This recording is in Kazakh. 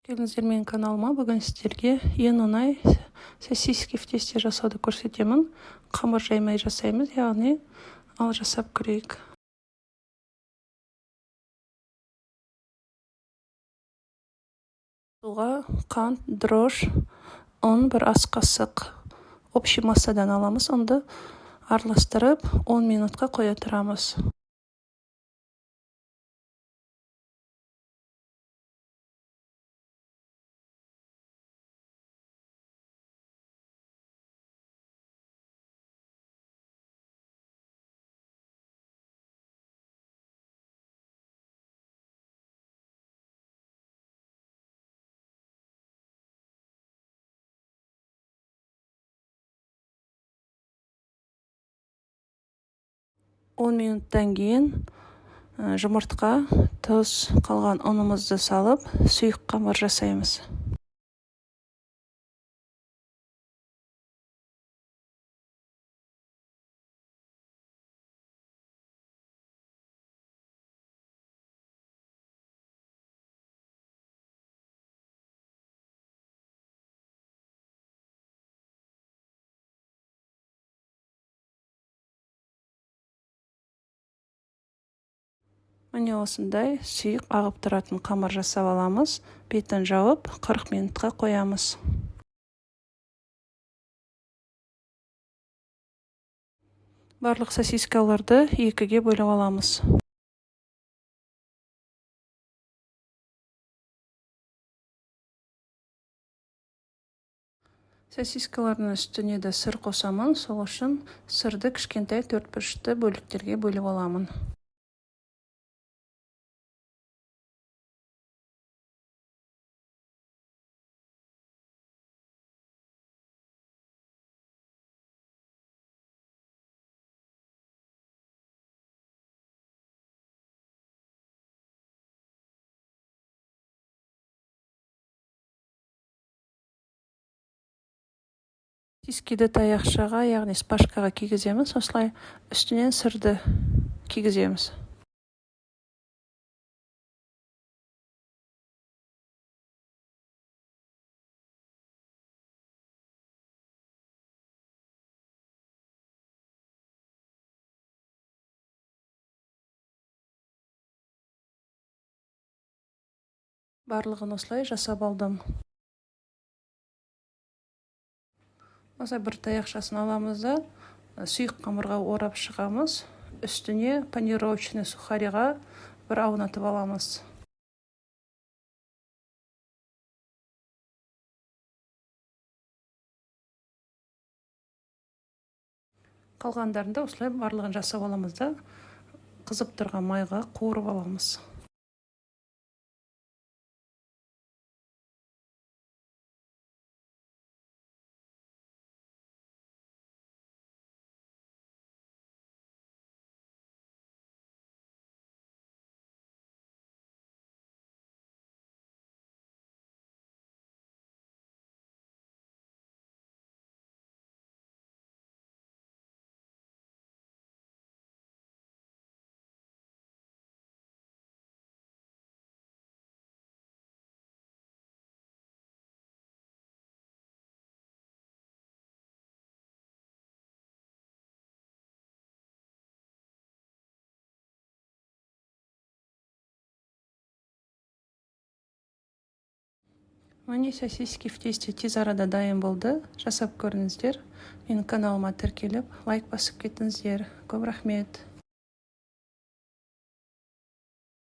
Келдіңіздер менің каналыма. Бүгін сіздерге ең оңай сосиски в тесте жасауды көрсетемін. Қамыр жаймай жасаймыз, яғни. Ал жасап көрейік. Суға қант, дрожжи, ұн, бір ас қасық. Общий массадан аламыз ұнды, араластырып, 10 минутқа қоя тұрамыз. 10 минуттан кейін жұмыртқа, тұз, қалған ұнымызды салып, сұйық қамыр жасаймыз. Міне, осындай сұйық, ағып тұратын қамыр жасап аламыз. Бетін жауып, 40 минутқа қоямыз. Барлық сосискаларды екіге бөліп аламыз. Сосискалардың үстіне де сыр қосамын, сол үшін сырды кішкентай төртбұрышты бөліктерге бөліп аламын. Сосискиді таяқшаға, яғни шпажкаға кигіземіз. Осылай үстінен сырды кигіземіз. Барлығын осылай жасап алдым. Осылай бір таяқшасын аламыз да, сұйық қамырға орап шығамыз. Үстіне панировочный сухариға бір аунатып аламыз. Қалғандарын да осылай барлығын жасап аламыз да, қызып тұрған майға қуырып аламыз. Міне, сосиски в тесте тез арада дайын болды. Жасап көріңіздер. Менің каналыма тіркеліп, лайк басып кетіңіздер. Көп рахмет.